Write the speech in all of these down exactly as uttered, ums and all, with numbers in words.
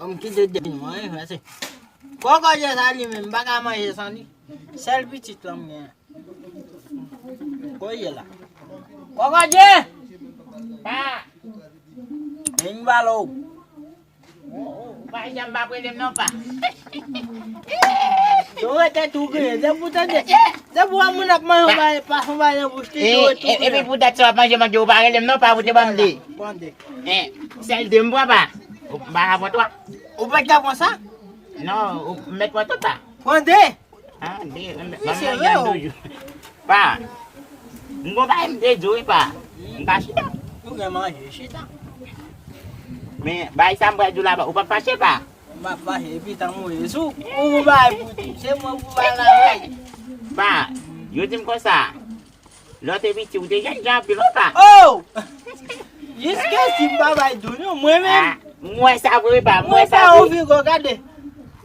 M kite de nou, wi, mèsi. Kòkòdye sa li menm, m pa ka manje san li. Sèl pitit lan m gen. Kote l ye la? Kòkòdye! Pa! Vin balo. Ou pa janm pa rele m non, pa. Yo rete tou griyen, se pou tande. Se pou wè moun ap manje, ou pa, pa fon pa nan bouch li, yo rete tou griyen. Epi pou dat sa w ap manje, manje, ou pa rele m non, pa, pou te ban m de. Pran de. Sèl de m pran, pa. Ou pa ka pran twa. Ou pa ka pran sa? Non, ou mèt pran tout, pa. Pran de. Ah, de, m, m, m, m, pa, m gon bagay m te di w wi, pa. M ka chita. Ou gen manje, chita. Men, bagay sa m pral di w la, pa, ou p ap fache, pa? M p ap fache, epi tan mwen sou. Ou gon bagay pou di, se mwen pou bay la, wi. Pa, yo di m konsa. Lè w te piti, ou te jènjan anpil, wi, pa. Oh! Jiskaske m pa bay do non, mwen menm. Ah, m wè sa vre, pa, m wè sa vre. Mwen pa anvi gade.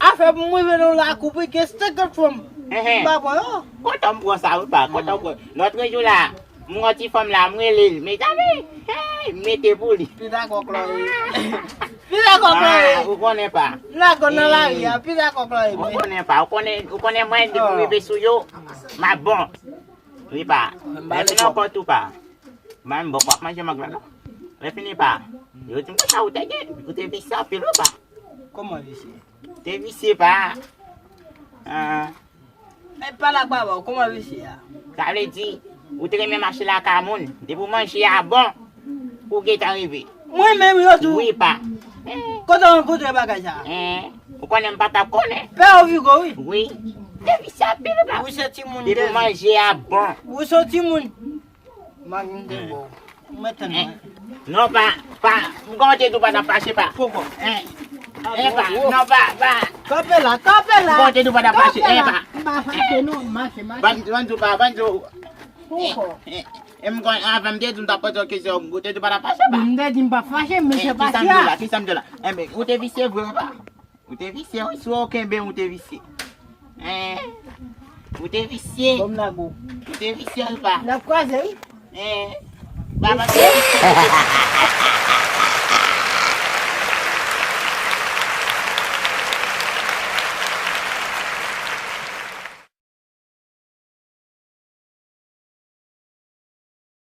Afè pou m rive nan lakou, pou gen senkant fanm. M pa pran yo. Kontan m pran sa, wi, pa, kontan m pran. Lòt jou la, m wè ti fanm la, m rele l, mezanmi, hey, m mete pou li. Pita kòk la, wi. Pita kòk la, wi. Ah, ou konnen, pa. Lakou nan lari a, pita kòk la, wi. Ou konnen, pa, ou konnen, ou konnen mwen, depi m rive sou yo, m ap bon. Wi, pa. Lè fini ankò tou, pa. Mwen, m poko ap manje mang la, non. Lè fini, pa. Yo di m konsa ou te gen, ou te visye anpil, wi, pa. Kòman visye? Te visye, pa. Ah. E pale ak papa w, kòman visye a? Sa vle di, ou te renmen mache lakay moun. Depi w manje a bon, ou gentan rive. Mwen menm yo tou. Wi, pa. Kote w rankontre bagay sa? Eh, ou konnen m pa t ap konnen. Pè Ovigo, wi. Wi. Te visye anpil, pa. Ou se timoun. Depi w manje a bon. Ou se timoun. Mwen te bon. Mwen tann mwen. Non, pa, pa. M kòmanse di w pa t ap fache, pa. Poko. Eh. Eh, pa. Non, pa, pa. Kanpe la, kanpe la. M kòmanse di w pa t ap fache, eh, pa. M pa fache, non, mache, mache. Ban, ban di w pa, ban di w. Poko. Eh, eh, eh, m konn, avan m te di w m t ap poze w kesyon, ou te di w pa t ap fache, pa. M te di m pa fache, men se pa sa. Kisa m di w la, kisa m di w la? Eh, men, ou te visye vre, pa. Ou te visye, wi, si w kenbe m, ou te visye. Hein? Ou te visye. Bon, m la gou. Ou te visye, wi, pa. N ap kwaze, wi. Hein? Baba te visye.